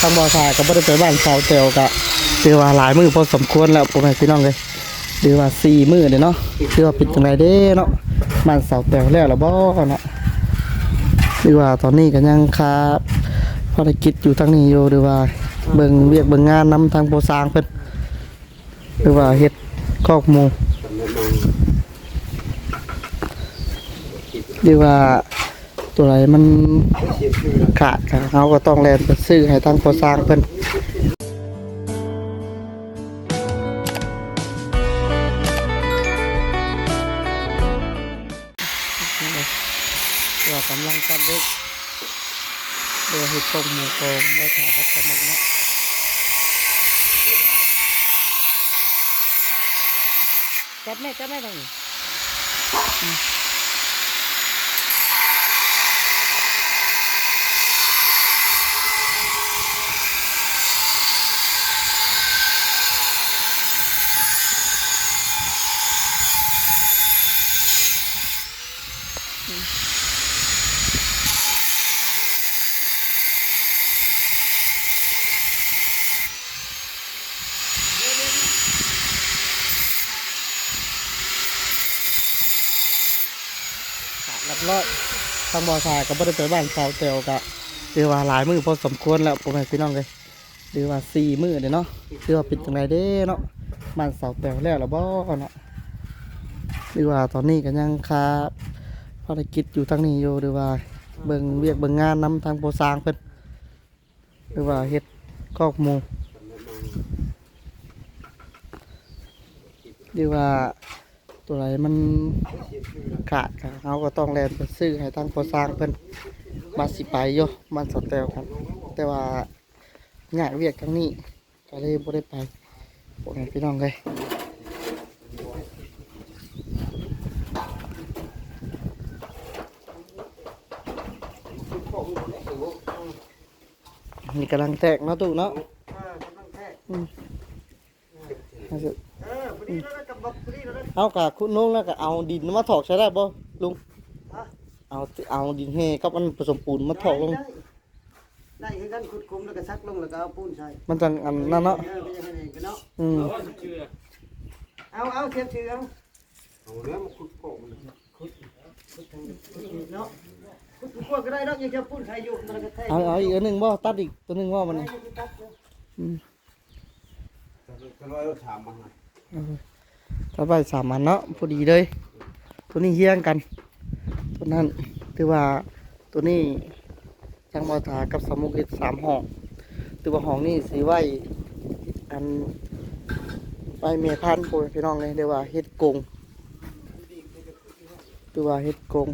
ທາງບ່າວສາກໍບໍ່ໄດ້ໄປບ້ານສາວແຕວ ກໍຖືວ່າຫຼາຍມື້ພໍສົມຄວນແລ້ວ ພໍ່ແມ່ພີ່ນ້ອງເອີຍ ຖືວ່າສີ່ມື້ເດ້ເນາະ ຖືວ່າເປັນຈັ່ງໃດເດ້ເນາະ ບ້ານສາວແຕວແລ້ວລະບໍ່ເນາະ ຖືວ່າຕອນນີ້ກໍຍັງຄາພາລະກິດຢູ່ທາງນີ້ຢູ່ ຫຼືວ່າເບິ່ງວຽກເບິ່ງງານນຳທາງພໍ່ຊ່າງເພິ່ນ ຫຼືວ່າເຮັດຄອກໝູ ຫຼືວ່າຕົວໃດມັນຂາດ ເຮົາກໍຕ້ອງແລ່ນໄປຊື້ໃຫ້ທາງພໍ່ຊ່າງເພິ່ນ. ວ່າກຳລັງຕັດເຫຼັກ ເພື່ອເຮັດຄອກໝູຂອງບ່າວສາກັບສາວມຸກເນາະ ຈັບແມ່ ຈັບແມ່ທາງນີ້. ຮຽບຮ້ອຍ ທາງບ່າວສາກໍບໍ່ໄດ້ໄປບ້ານສາວແຕວ ກໍຖືວ່າຫຼາຍມື້ພໍສົມຄວນແລ້ວ ພໍ່ແມ່ພີ່ນ້ອງເອີຍ ຖືວ່າສີ່ມື້ເດ້ເນາະ ຖືວ່າເປັນຈັ່ງໃດເດ້ເນາະ ບ້ານສາວແຕວແລ້ວລະບໍ່ເນາະ ຫຼືວ່າຕອນນີ້ກໍຍັງຄາພາລະກິດຢູ່ທາງນີ້ຢູ່ ຫຼືວ່າເບິ່ງວຽກເບິ່ງງານນຳທາງພໍ່ຊ່າງເພິ່ນ ຫຼືວ່າເຮັດຄອກໝູ ຫຼືວ່າຕົວໃດມັນຂາດ ເຮົາກໍຕ້ອງແລ່ນໄປຊື້ໃຫ້ທາງພໍ່ຊ່າງເພິ່ນ ວ່າຊິໄປຢູ່ບ້ານສາວແຕວກັນ ແຕ່ວ່າຍາກວຽກທາງນີ້ ກໍເລີຍບໍ່ໄດ້ໄປ ພໍ່ແມ່ພີ່ນ້ອງເອີຍ. ນີ້ກຳລັງແທກເນາະ ຕູ້ເນາະ ເອີ ກຳລັງແທກ ອືມ ເອີ ພໍດີແລ້ວ ກັບບັກພໍດີແລ້ວ ເຮົາກະຂຸດລົງແລ້ວກະເອົາດິນມາຖອກໃສ່ໄດ້ບໍ່ລຸງ? ຮະ? ເອົາ ເອົາດິນແຮ່ກັບອັນປະສົມປູນມາຖອກລົງ ໄດ້ ໄດ້ ໄດ້ຄືກັນ ຂຸດຂຸມແລ້ວກໍສັກລົງ ແລ້ວກໍເອົາປູນໃສ່ ມັນຈັ່ງອັນນັ້ນເນາະ ເອີ ກໍຍັງໃຫ້ແໜ້ນເນາະ ອືມ ເອົາ ເອົາ ທຽບຊື່ເອົາ ເອົາແລ້ວມາຂຸດເກາະມັນ ຂຸດ ຂຸດທາງນີ້ເນາະ ຂຸດກວ້າງກໍໄດ້ດອກ ຍັງຈະປູນໃສ່ຢູ່ ມັນກໍແທກ ເອົາ ເອົາອີກອັນໜຶ່ງບໍ່? ຕັດອີກຕົວໜຶ່ງບໍ່ບັດນີ້? ອືມ ເອີ ຕັດໄວ້ສາມອັນເນາະ ພໍດີເລີຍ ຕົວນີ້ຮຽງກັນ ຕົວນັ້ນ ຖືວ່າຕົວນີ້ ທາງບ່າວສາກັບສາວມຸກເຮັດສາມຫ້ອງ ຖືວ່າຫ້ອງນີ້ຊິໄວ້ ອັນ ໄວ້ແມ່ພັນ ພໍ່ແມ່ພີ່ນ້ອງເອີຍ ຫຼືວ່າເຮັດກົງ ຖືວ່າເຮັດກົງ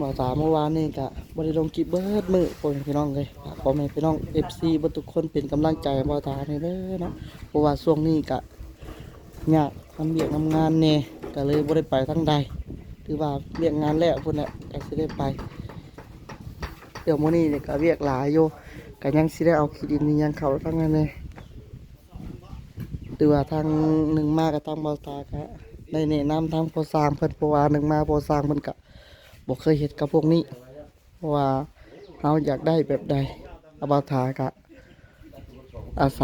ບ່າວສາມື້ວານນີ້ກະບໍ່ໄດ້ລົງຄລິບເບິດມື້ ພໍ່ແມ່ພີ່ນ້ອງເອີຍ ຝາກພໍ່ແມ່ພີ່ນ້ອງເອັຟຊີເບິດທຸກຄົນເປັນກຳລັງໃຈໃຫ້ບ່າວສາແດ່ເດີເນາະ ເພາະວ່າຊ່ວງນີ້ກະຍາກນຳວຽກນຳງານແດ່ ກະເລີຍບໍ່ໄດ້ໄປທາງໃດ ຖືວ່າວຽກງານແລ້ວພຸ້ນແຫຼະ ກະຊິໄດ້ໄປ ດຽວມື້ນີ້ນີ້ກະວຽກຫຼາຍຢູ່ ກະຍັງຊິໄດ້ເອົາຂີ້ດິນອີ່ຫຍັງເຂົ້າທາງນັ້ນແດ່ ຖືວ່າທາງໜຶ່ງມາກະທາງບ່າວສາກະໄດ້ແນະນຳທາງພໍ່ຊ່າງເພິ່ນ ເພາະວ່າໜຶ່ງມາພໍ່ຊ່າງເພິ່ນກະບໍ່ເຄີຍເຮັດກັບພວກນີ້ ເພາະວ່າເຮົາຢາກໄດ້ແບບໃດ ບ່າວສາກະອາໄສ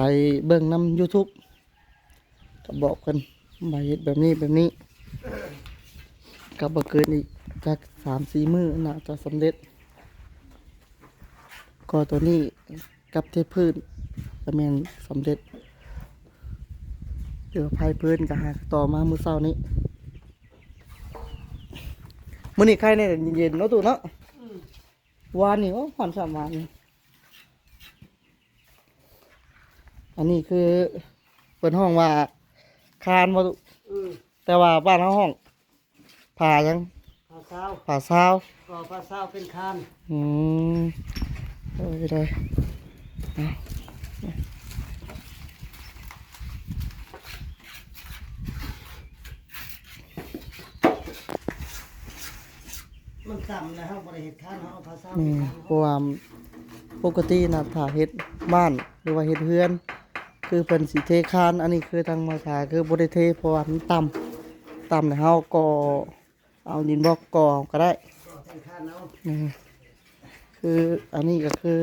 ເບິ່ງນຳຢູທູບ ກໍບອກເພິ່ນວ່າເຮັດແບບນີ້ແບບນີ້ ກໍບໍ່ເກີນອີກຈັກສາມສີ່ມື້ໜ້າຈະສຳເລັດ ກໍຕົວນີ້ກັບເທພື້ນກໍແມ່ນສຳເລັດ ດຽວໄພພື້ນກໍຫາຕໍ່ມາມື້ເຊົ້ານີ້ ມື້ນີ້ໄຄແນ່ ເຢັນເນາະຕູ້ເນາະ ອືມ ວານນີ້ ໂອ້ ຮ້ອນຊ້ຳວານນີ້ ອັນນີ້ຄືເພິ່ນຮ້ອງວ່າຄານບໍ່? ອືມ ແຕ່ວ່າບ້ານເຮົາຮ້ອງຜາຫຍັງ? ຜາຊາວ ຜາຊາວ ກໍຜາຊາວເປັນຄານ. ອືມ ໂອ້ຍ ໄດ້ ມັນຕ່ຳແລ້ວ ເຮົາບໍ່ໄດ້ເຮັດຄານ ເຮົາເອົາຜາຊາວ ແມ່ນ ເຮັດຄານ ເພາະວ່າປົກກະຕິນະ ຖ້າເຮັດບ້ານ ຫຼືວ່າເຮັດເຮືອນ ຄືເພິ່ນຊິເທຄານ ອັນນີ້ຄືທາງມາສາຄືບໍ່ໄດ້ເທ ເພາະວ່າມັນຕ່ຳ ຕ່ຳແລ້ວເຮົາກໍເອົາດິນບລັອກກໍເອົາກໍໄດ້ ກໍແທນຄານເອົາ ແມ່ນ ຄືອັນນີ້ກໍຄື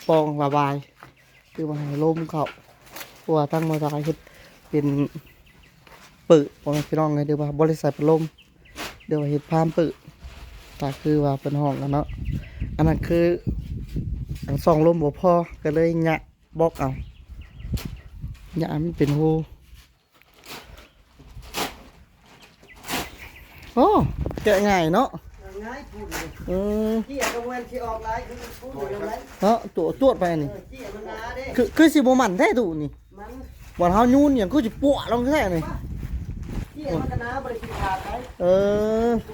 ປ່ອງລະບາຍ ຄືວ່າໃຫ້ລົມເຂົ້າ ເພາະວ່າທາງບໍ່ຕາເຮັດເປັນປຶ ພໍ່ແມ່ພີ່ນ້ອງເອີຍ ຫຼືວ່າບໍ່ໄດ້ໃສ່ພັດລົມ ຫຼືວ່າເຮັດພາມປຶ ກໍຄືວ່າເພິ່ນຮ້ອງກັນເນາະ ອັນນັ້ນຄືອັນຊ່ອງລົມບໍ່ພໍ ກໍເລີຍຍະບລັອກເອົາ ຍະໃຫ້ມັນເປັນຮູ ໂອ້ ແກະງ່າຍເນາະ ງ່າຍພຸ້ນ ເອີ ເຈ້ຍກໍແມ່ນຊິອອກຫຼາຍຄືພຸ້ນນຳໃດ ເນາະ ຕົວະຈວດໄປນີ້ ເຈ້ຍມັນໜາເດ້ ຄື ຄືຊິບໍ່ໝັ້ນແທ້ຕູ້ນີ້ ມັນ ບ່ອນເຮົາຍູນຫຍັງຄືຊິປົວະລົງແທ້ນີ້ ເຈ້ຍມັນກໍໜາ ບໍ່ໄດ້ຊິຂາດໄດ ເອີ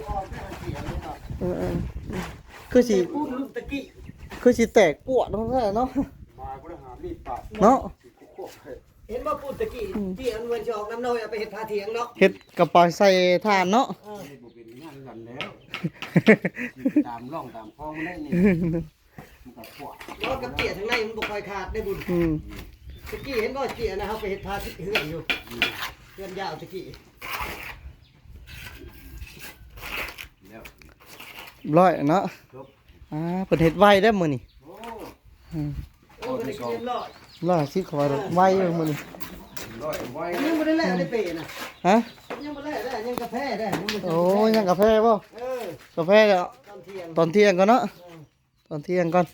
ອອກແຕ່ເຈ້ຍມັນອອກ ເອີ ເອີ ຄືຊິ ປູນລຸມຕະກີ້ ຄືຊິແຕກປົວະລົງແທ້ເນາະ ມາບໍ່ໄດ້ຫາມີດປາດ ເນາະ ເຫັນບໍ່ປູນຕະກີ້ ອືມ ທີ່ອັນເພິ່ນຊິອອກນ້ຳນ້ອຍເອົາໄປເຮັດຜ້າຖຽງເນາະ ເຮັດກະເປົາໃສ່ຖ່ານເນາະ ເອີ ບໍ່ເປັນຫຍັງກັນແລ້ວ ຕາມຮ່ອງຕາມຄອງມັນໄດ້ນີ້ ມັນກໍຂວາງ ເນາະ ກັບເຈ້ຍທາງໃນມັນບໍ່ຄ່ອຍຂາດໄດບຸນ ອືມ ຕະກີ້ເຫັນບໍ່ເຈ້ຍນະ ເຮົາໄປເຮັດຜ້າເຮືອນຢູ່ ອືມ ເຮືອນຍາວຕະກີ້ ແລ້ວ ຮ້ອຍເນາະ ຈົບ ອ່າ ເພິ່ນເຮັດໄວເດ້ມື້ນີ້ ໂອ້ ອືມ ໂອ້ ເພິ່ນໄດ້ກິນຮຽບຮ້ອຍ ຮ້ອຍຫ້າສິບ ເຂົາວ່າໄວເດ້ມື້ນີ້ ຮ້ອຍໄວ ຍັງບໍ່ໄດ້ແລ້ວໄດ້ເປນະ ຮະ ຍັງບໍ່ໄດ້ແລ້ວ ຍັງກາແຟໄດ້ ຍັງບໍ່ ໂອ້ ຍັງກາແຟບໍ່ ເອີ ກາແຟແລ້ວ ຕອນທ່ຽງ ຕອນທ່ຽງກ່ອນເນາະ ເອີ ຕອນທ່ຽງກ່ອນ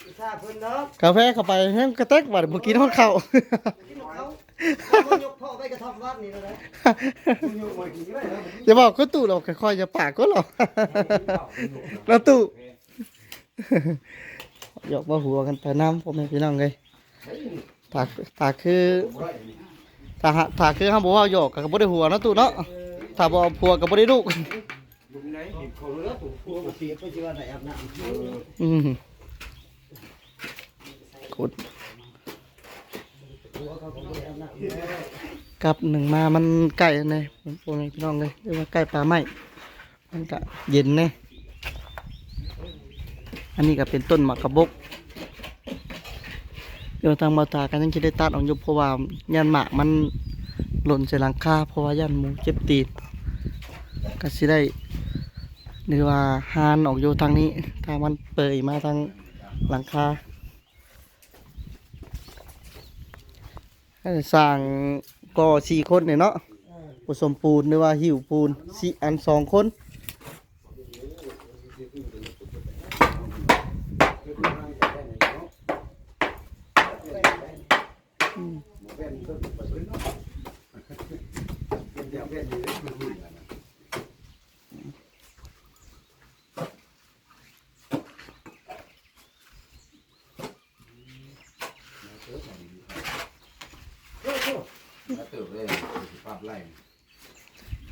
ອິດສາເພິ່ນເນາະ ກາແຟເຂົ້າໄປແຮງກະແຕັກ ບາດບໍ່ກິນຮອດເຂົ້າ ກິນຮອດເຂົ້າ ເອົາມາຍົກພໍ່ໄປກະທ່ອມວັດນີ້ແລ້ວນະ ຢ່າບອກຄືຕູ້ດອກ ຄ່ອຍໆ ຢ່າປາກກົນລະ ລະຕູ້ ຫຍອກເວົ້າຫົວກັນໄປນຳ ພໍ່ແມ່ພີ່ນ້ອງເອີຍ ຖ້າ ຖ້າຄື ຖ້າ ຖ້າຄືເຮົາບໍ່ເວົ້າຫຍອກກໍບໍ່ໄດ້ຫົວເນາະຕູ້ເນາະ ຖ້າບໍ່ເອົາຜົວກໍບໍ່ໄດ້ລູກ ອືມ ກັບໜຶ່ງມາມັນໃກ້ແດ່ ພໍ່ແມ່ພີ່ນ້ອງເອີຍ ຫຼືວ່າໃກ້ປ່າໄມ້ ມັນກະເຢັນແດ່ ອັນນີ້ກະເປັນຕົ້ນໝາກກະບົກ ແຕ່ວ່າທາງບ່າວຕາກະຍັງຊິໄດ້ຕັດອອກຢູ່ ເພາະວ່າຢ້ານໝາກມັນຫຼົ່ນໃສ່ຫຼັງຄາ ເພາະວ່າຢ້ານໝູເຈັບຕີນ ກະຊິໄດ້ ຫຼືວ່າຫານອອກຢູ່ທາງນີ້ ຖ້າມັນເປີຍມາທາງຫຼັງຄາ ໃຫ້ສ້າງກໍ່ສີ່ຄົນນີ້ເນາະ ເອີ ປະສົມປູນ ຫຼືວ່າຫິ້ວປູນສີ່ອັນ ສອງຄົນ ອືມ.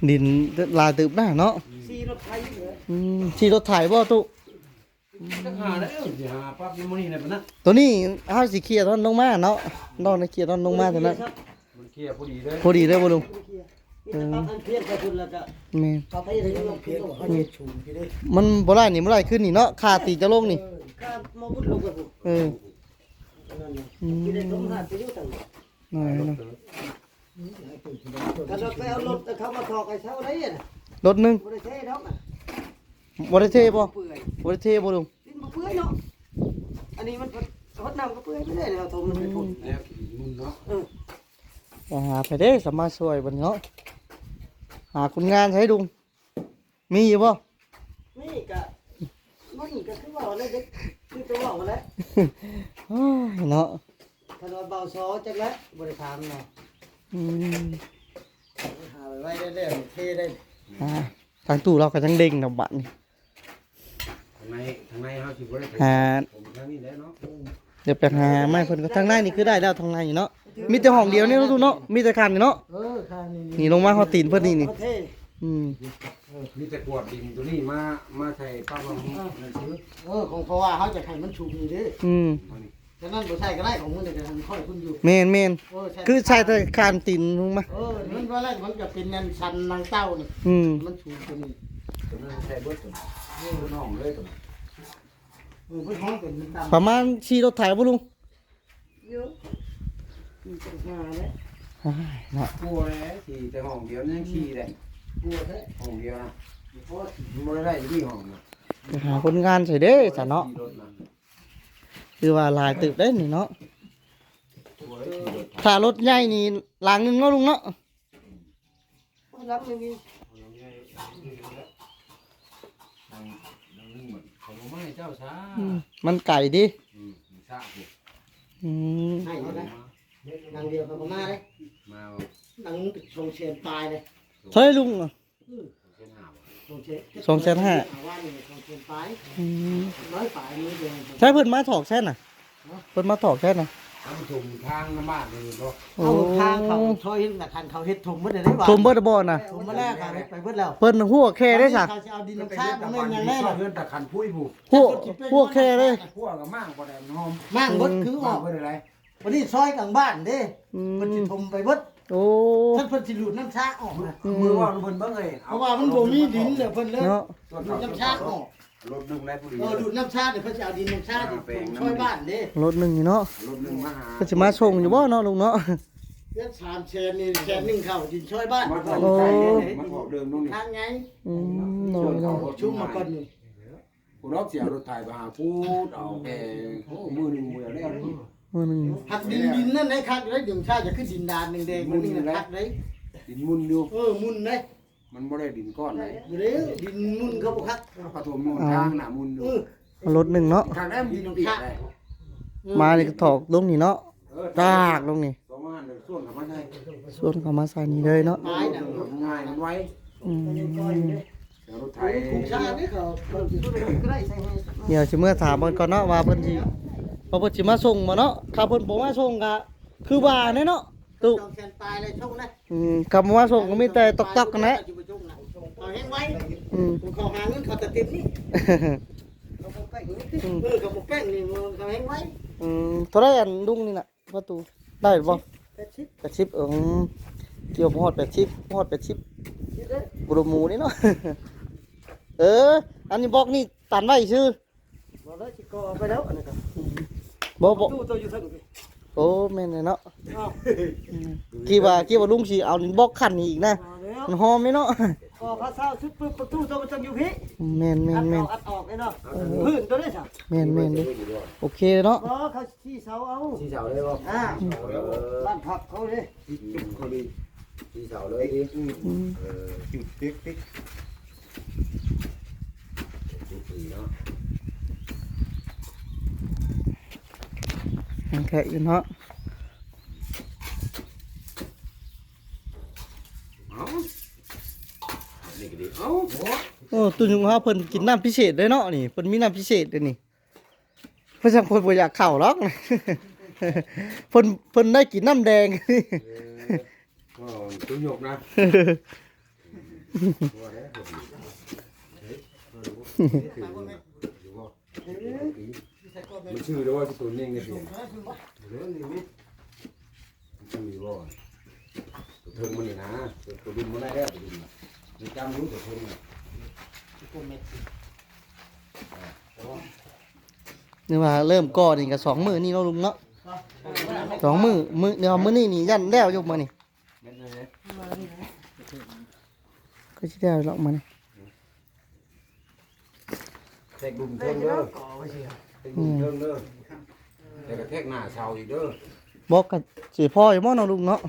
ດິນຫຼາຍເຕີບນະເນາະ ຂີ່ລົດໄຖເລີຍ ອືມ ຂີ່ລົດໄຖບໍ່ຕຸ ຈັກຫາແລ້ວ ຊິຫາປັບຢູ່ມື້ນີ້ແຫຼະປະນະ ໂຕນີ້ເຮົາຊິເຄຍຕອນລົງມາເນາະ ນ້ອງໄດ້ເຄຍຕອນລົງມາເທົ່ານັ້ນ ມັນເຄຍພໍດີເລີຍ ພໍດີເລີຍບໍ່ລຸງ? ມີແຕ່ປັບອັນພຽງໄປພຸ້ນແລ້ວກະ ແມ່ນ ປັບໄປເຮັດໃຫ້ມັນພຽງ ເຮົາເຮັດສູງພີ້ເດ້ ມັນບໍ່ໄດ້ນີ້ ບໍ່ໄດ້ຂຶ້ນນີ້ເນາະ ຄ່າຕີຈະລົງນີ້ ເອີ ຄ່າໝໍບຸດລົງໄປພຸ້ນ ເອີ ອືມ ທີ່ໄດ້ສົມຫາດໄປຢູ່ຕັ້ງ ນ້ອຍເນາະ ຖ້າເຮົາໄປເອົາລົດເຂົາມາຖອກໃຫ້ເຊົາໄດ້ນະ ລົດໜຶ່ງ ບໍ່ໄດ້ເທດອກນະ ບໍ່ໄດ້ເທບໍ່? ເປື່ອຍ ບໍ່ໄດ້ເທບໍ່ລຸງ? ດິນບໍ່ເປື່ອຍເນາະ ອັນນີ້ມັນເພິ່ນຫົດນ້ຳກໍເປື່ອຍໄປເລີຍ ເຮົາຖົມມັນໄປພຸ້ນ ແລ້ວດິນມັນເນາະ ເອີ ໄປຫາໃຜເດ້ສາມາດຊ່ວຍບັດນີ້ເນາະ ຫາຄົນງານໃຫ້ລຸງ ມີຢູ່ບໍ່? ມີກະ ມັນກະຄືເວົ້າແຫຼະເດັກ ຄືຕົວເວົ້າຫັ້ນແຫຼະ ໂອ້ຍເນາະ ຄັນວ່າເບົາຊໍຈັກແຫຼະ ບໍ່ໄດ້ຖາມເນາະ ອືມ ຫາໄວ້ໄດ້ແລ້ວ ເທໄດ້ ອ່າ ທາງຕູ້ລາວກໍຍັງເລັ່ງນຳບາດນີ້ ທາງໃນ ທາງໃນເຮົາຊິບໍ່ໄດ້ ຫາ ທາງນີ້ແຫຼະເນາະ ດຽວໄປຫາໄມ້ເພິ່ນກໍ ທາງໃນນີ້ຄືໄດ້ແລ້ວ ທາງໃນເນາະ ມີແຕ່ຫ້ອງດຽວນີ້ເນາະ ຕູ້ເນາະ ມີແຕ່ຄັນນີ້ເນາະ ເອີ ຄັນນີ້ ນີ້ລົງມາຮອດຕີນເພິ່ນນີ້ ນີ້ ອືມ ເອີ ມີແຕ່ກວດດິນຕົວນີ້ມາ ມາໃສ່ປະມາງນັ້ນຊື່ ເອີ ຂອງ ເພາະວ່າເຮົາຈະໃຫ້ມັນສູງນີ້ເດ້ ອືມ ອັນນີ້ ສະນັ້ນບໍ່ໃສ່ກໍໄດ້ ຂອງມັນກໍໃຫ້ມັນຄ່ອຍຂຶ້ນຢູ່ ແມ່ນໆ ເອີ ໃສ່ ຄືໃສ່ແຕ່ຄານຕີນລົງມາ ເອີ ມັນວ່າແລ້ວ ມັນກໍເປັນອັນຊັນນາງເຕົ້ານີ້ ອືມ ມັນສູງຂຶ້ນນີ້ ຕົວນັ້ນໃສ່ເບິດຕົວນັ້ນ ເອີ ນ້ອງເລີຍຕົວນັ້ນ ເອີ ເພິ່ນຮ້ອງເປັນຕາມ ປະມານສີ່ລົດໄຖບໍ່ລຸງ? ຢູ່ ມີບັນຫາແຫຼະ ອ້າຍເນາະ ກົວແຫຼະ ສີ່ແຕ່ຫ້ອງດຽວຍັງສີ່ແຫຼະ ກົວແທ້ ຫ້ອງດຽວນະ ບໍ່ໄດ້ທີ່ຫ້ອງນະ ໄປຫາຄົນງານໃສ່ເດ້ຊະເນາະ ຂີ່ລົດນະ ຄືວ່າຫຼາຍເຕີບເດ້ນີ້ເນາະ ຖ້າລົດໃຫຍ່ນີ້ຫຼັງໜຶ່ງເນາະລຸງເນາະ ຫຼັງໜຶ່ງນີ້ ຫຼັງ ຫຼັງໜຶ່ງມັນເຂົາບໍ່ມາໃຫ້ເຈົ້າຊາ ອືມ ມັນໄກຕິ ອືມ ມັນຊາພຸ້ນ ອືມ ໃຫ້ຢູ່ນະ ຫຼັງດຽວເຂົາກໍມາເດ້ ມາບໍ່ ຫຼັງສອງແສນປາຍເດ້ ເທົ່າໃດລຸງ ອືມ ສອງແສນຫ້າບໍ່ ສອງແສນ ສອງແສນຫ້າ ວ່ານີ້ສອງແສນປາຍ ອືມ ຮ້ອຍປາຍນີ້ເດ້ ໃສເພິ່ນມາຖອກໃສນະ ເພິ່ນມາຖອກໃສນະ ທາງຖົມທາງນຳບ້ານນີ້ບໍ່ ໂອ້ ເອົາທາງເຂົາຊ່ອຍນະ ຄັນເຂົາເຮັດຖົມເບິດແລ້ວ ຖົມເບິດແລ້ວບໍ່ນະ ຖົມເບິດແລ້ວ ເຂົາເຮັດໄປເບິດແລ້ວ ເພິ່ນຫົວແຄ່ເດ້ຊະ ເຂົາຊິເອົາດິນນຳຊາ ບໍ່ແມ່ນຫຍັງແນ່ນະ ເຮືອນຕາຄັນພຸ້ຍພຸ້ນ ຫົວ ຫົວແຄ່ເດ້ ຫົວກໍມ້າງບໍ່ໄດ້ ມັນຫອມ ມ້າງເບິດ ອືມ ຄືອອກ ມ້າງເບິດໄດ້ ບັດນີ້ຊອຍກາງບ້ານເດ້ ອືມ ເພິ່ນຊິຖົມໄປເບິດ ໂອ້ ຄັນເພິ່ນຊິດູດນ້ຳຊາອອກນະ ອືມ ມືວ່າເພິ່ນເບິ່ງເອີຍ ເພາະວ່າມັນບໍ່ມີດິນແລ້ວ ເພິ່ນເລີຍ ເນາະ ດູດນ້ຳຊາອອກ ລົດໜຶ່ງໄດ້ຜູ້ດີ ເອີ ດູດນ້ຳຊາ ດຽວເພິ່ນຊິເອົາດິນນ້ຳຊາ ອ່າ ນີ້ ແປງ ຊ່ອຍບ້ານເດ້ ລົດໜຶ່ງນີ້ເນາະ ລົດໜຶ່ງມາຫາ ເພິ່ນຊິມາສົ່ງຢູ່ບໍ່ເນາະລຸງເນາະ ເດືອນສາມແສນນີ້ ແສນໜຶ່ງເຂົ້າດິນຊ່ອຍບ້ານ ມາຖອກ ໂອ້ ໄກເດ້ ມາຖອກເດີມລົງນີ້ ທາງໃຫຍ່ ອືມ ໂດຍ ຊຸມມາກ່ອນນີ້ ຜູ້ລອກຊິເອົາລົດໄຖໄປຫາພຸ້ນ ເອົາແກ່ ໂອ້ ມື້ໜຶ່ງບໍ່ໄດ້ແລ້ວ ມື້ໜຶ່ງ ພັກດິນ ດິນນັ້ນໃຫ້ຄັກເດ້ ດິນຊາດຈະຄືດິນດານແດງໆ ມື້ນີ້ນະຄັກເດ້ ດິນມຸ່ນຢູ່ ເອີ ມຸ່ນເດ້ ມັນບໍ່ໄດ້ດິນກ້ອນໃດ ບໍ່ໄດ້ ດິນມຸ່ນເຂົາບໍ່ຄັກ ເຂົາຖົມໝົດທາງໜ້າມຸ່ນຢູ່ ເອີ ລົດໜຶ່ງເນາະ ຄັກແລ້ວມັນດິນເປຍກເດ້ ເອີ ມານີ້ກໍຖອກລົງນີ້ເນາະ ເອີ ຕາກລົງນີ້ ສອງອັນເດີ ສວນເຂົ້າມາໃສ່ ສວນເຂົ້າມາໃສ່ນີ້ເລີຍເນາະ ງ່າຍ ມັນໄວ ອືມ ເອົາລົດໄຖ ດຽວຊິເມືອຖາມເພິ່ນກ່ອນເນາະ ວ່າເພິ່ນຊິ ວ່າເພິ່ນຊິມາສົ່ງບໍ່ເນາະ ຖ້າເພິ່ນບໍ່ມາສົ່ງກໍຄືວ່າແຫຼະເນາະ ຕູ້ ສອງແສນປາຍແລ້ວສົ່ງນະ ອືມ ຄັນບໍ່ມາສົ່ງກໍມີແຕ່ຕອກໆຫັ້ນແຫຼະ ເຂົາແຮງໄວ ອືມ ເຂົາຫາເງິນເຂົາແຕ່ເຕັມນີ້ ເຂົາບໍ່ແປ້ງນີ້ຕິ ອືມ ເອີ ເຂົາບໍ່ແປ້ງນີ້ ເຂົາແຮງໄວ ອືມ ເທົ່າໃດອັນລຸງນີ້ນະ ປະຕູ ໄດ້ບໍ່ ແປດສິບ ແປດສິບ ເອີ ກ່ຽວບໍ່ຮອດແປດສິບ ບໍ່ຮອດແປດສິບ ບໍ່ໄດ້ໝູນີ້ເນາະ ເອີ ອັນນີ້ບລັອກນີ້ຕັນໄວ້ຊື່ ບໍ່ໄດ້ ຊິກໍ່ໄປແລ້ວ ອັນນັ້ນກໍ ບໍ່ ບໍ່ ປະຕູໂຕຢູ່ເທິງ ໂອ້ ແມ່ນແຫຼະເນາະ ອ້າວ ອືມ ຄິດວ່າ ຄິດວ່າລຸງຊິເອົາບລັອກຂັ້ນນີ້ອີກນະ ບໍ່ແລ້ວ ມັນຫອມເດ້ເນາະ ກໍ່ພາຊາວສຸດປຶບ ປະຕູໂຕມັນຕ້ອງຢູ່ພີ້ ແມ່ນໆໆ ອັດອອກ ອັດອອກເດ້ເນາະ ເອີ ພື້ນໂຕເດ້ຊະ ແມ່ນໆເດ້ ໂອເຄເນາະ ບໍ່ ເຂົາ ສີ່ເສົາເອົາ ສີ່ເສົາເລີຍບໍ່ ອ່າ ເອີ ບ້ານພັກເຂົາເດ້ ເຂົານີ້ ສີ່ເສົາເລີຍຕິ ອືມ ເອີ ຕິກຕິກຕິກ ເນາະ ຍັງແຄະຢູ່ເນາະ ເອົາ ນີ້ກໍດີ ເອົາ ໂອ້ ຕູ້ຍຸງເຮົາເພິ່ນກິນນ້ຳພິເສດເດ້ເນາະ ນີ້ ເພິ່ນມີນ້ຳພິເສດເດ້ນີ້. ເພິ່ນຈັ່ງ ເພິ່ນບໍ່ຢາກເຂົ້າດອກ ເພິ່ນ ເພິ່ນໄດ້ກິນນ້ຳແດງ ເອີ ບໍ່ ຕູ້ຍົກນະ ບໍ່ໄດ້ ມັນຊື່ແລ້ວວ່າໂຕເໜັງນີ້ ມັນຊື່ຢູ່ບໍ່ ໂຕເທິງມັນນີ້ນະ ໂຕດຸ່ມມັນໄດ້ແລ້ວ ໂຕດຸ່ມນະ ມັນຈຳຢູ່ໂຕເທິງນະ ນີ້ວ່າເລີ່ມກໍ່ນີ້ກໍສອງມື້ນີ້ເນາະລຸງເນາະ ສອງມື້ ມື້ ດຽວມື້ນີ້ນີ້ຢ້ານແລ້ວຢູ່ມື້ນີ້ ກໍຊິແລ້ວດອກມື້ນີ້ ແທກດຸ່ມເທິງເດີ ແທກດຸ່ມເທິງເດີ ແລ້ວກໍແທກໜ້າເສົາອີກເດີ ບລັອກກໍຊິພໍຢູ່ບໍ່ເນາະລຸງເນາະ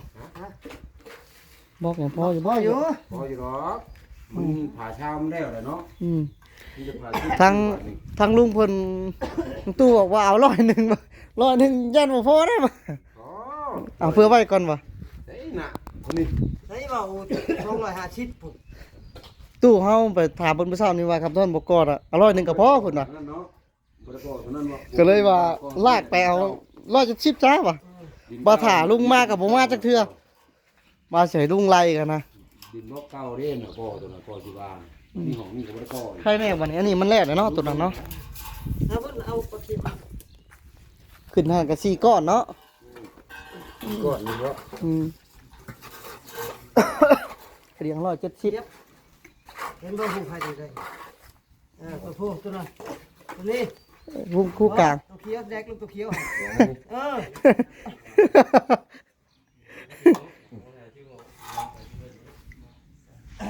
ບລັອກຍັງພໍຢູ່ບໍ່ ພໍຢູ່ ພໍຢູ່ດອກ ມັນຝາຊາວມັນແລ້ວແຫຼະເນາະ ອືມ ທາງ ທາງລຸງເພິ່ນ ຕູ້ບອກວ່າເອົາຮ້ອຍໜຶ່ງ ຮ້ອຍໜຶ່ງຢ້ານບໍ່ພໍເດ້ ອໍ ເອົາເພື່ອໄວ້ກ່ອນບໍ່ ໃສ່ນະ ນີ້ ໃສ່ເວົ້າສອງຮ້ອຍຫ້າສິບພຸ້ນ ຕູ້ເຮົາໄປຖາມເພິ່ນມື້ເຊົ້ານີ້ວ່າ ຄຳທ້ອນບໍ່ກອດອະ ເອົາຮ້ອຍໜຶ່ງກໍພໍພຸ້ນວ່າ ນັ້ນເນາະ ບໍ່ໄດ້ກໍເທົ່ານັ້ນເນາະ ກໍເລີຍວ່າລາກໄປເອົາຮ້ອຍເຈັດສິບຊະວ່າ ບໍ່ຖ້າລຸງມາກໍບໍ່ມາຈັກເທື່ອ ວ່າຊິໃຫ້ລຸງໄລ່ກັນນະ ດິນບລັອກເກົ່າເດ້ນະ ກໍຕົວນັ້ນກໍຊິວ່າ ອືມ ມີຫ້ອງນີ້ກໍບໍ່ໄດ້ກໍ ໃຄແນ່ບັດນີ້ ອັນນີ້ມັນແລ້ວແລ້ວເນາະ ຕົວນັ້ນເນາະ ເອົາເບິ່ງ ເອົາປະເຄັນ ຂຶ້ນຫັ້ນກໍສີ່ກ້ອນເນາະ ອືມ ສີ່ກ້ອນນີ້ເນາະ ອືມ ກະດຽງຮ້ອຍເຈັດສິບ ເຫັນບໍ່ ຜູ້ໃຜໄດ້ ເອີ ຕົວຜູ້ຕົວນັ້ນ ຕົວນີ້ ຜູ້ ຜູ້ກາງ ຕົວຂຽວ ແດກລົງຕົວຂຽວ ເອີ ເອີ ເ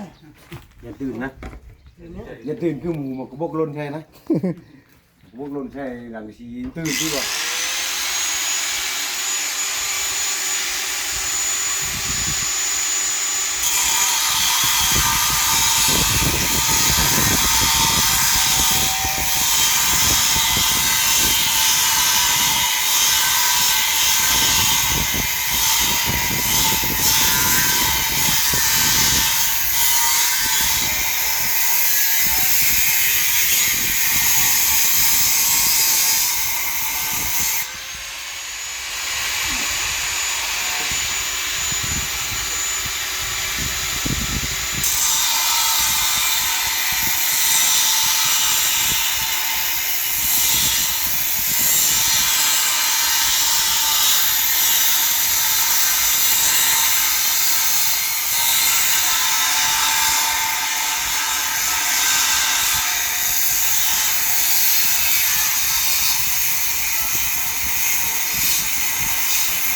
ອີ. ຢ່າຕື່ນນະ ຢ່າຕື່ນຄືໝູ ມັນກະບົກຫຼົ່ນໃສ່ນະ ບົກຫຼົ່ນໃສ່ຫຼັງສີຕື່ນຄືວ່າ.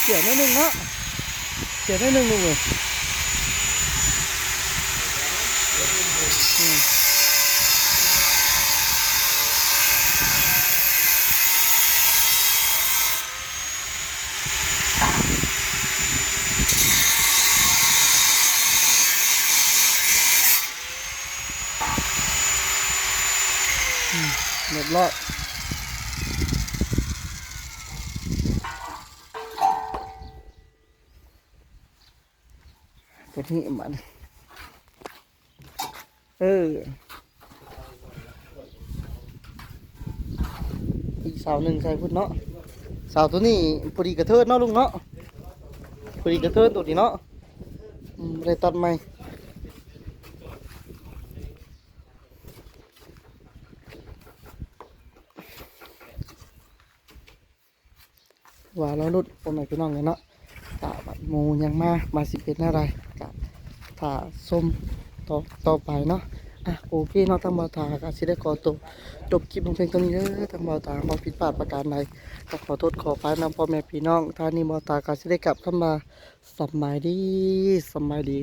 ສຽວໜ້ອຍໜຶ່ງເນາະ ສຽວໜ້ອຍໜຶ່ງເລີຍ. ອືມ ອືມ ຮຽບຮ້ອຍ. ຕົວນີ້ມັນ ເອີ ອີກເສົາໜຶ່ງໃສ່ພຸ້ນເນາະ. ເສົາຕົວນີ້ພໍດີກະເທີນເນາະລຸງເນາະ ພໍດີກະເທີນຕົວນີ້ເນາະ. ອືມ ບໍ່ໄດ້ຕັດໃໝ່. ວ່າລໍລຸ້ນພໍ່ແມ່ພີ່ນ້ອງເນາະ ກະວ່າໝູ່ຍັງມາ ວ່າຊິເປັນແນວໃດ ກະຖ້າຊົມຕໍ່ ຕໍ່ໄປເນາະ. ອ່ະ ໂອເຄເນາະ ທາງບ່າວຕາກະຊິໄດ້ຂໍໂຕຈົບຄລິບລົງພຽງເທົ່ານີ້ເດີ. ທາງບ່າວຕາເວົ້າຜິດພາດປະການໃດ ກະຂໍໂທດຂໍອະໄພນຳພໍ່ແມ່ພີ່ນ້ອງ. ທາງນີ້ບ່າວຕາກະຊິໄດ້ກັບຄຳວ່າ ສຳບາຍດີ ສຳບາຍດີ.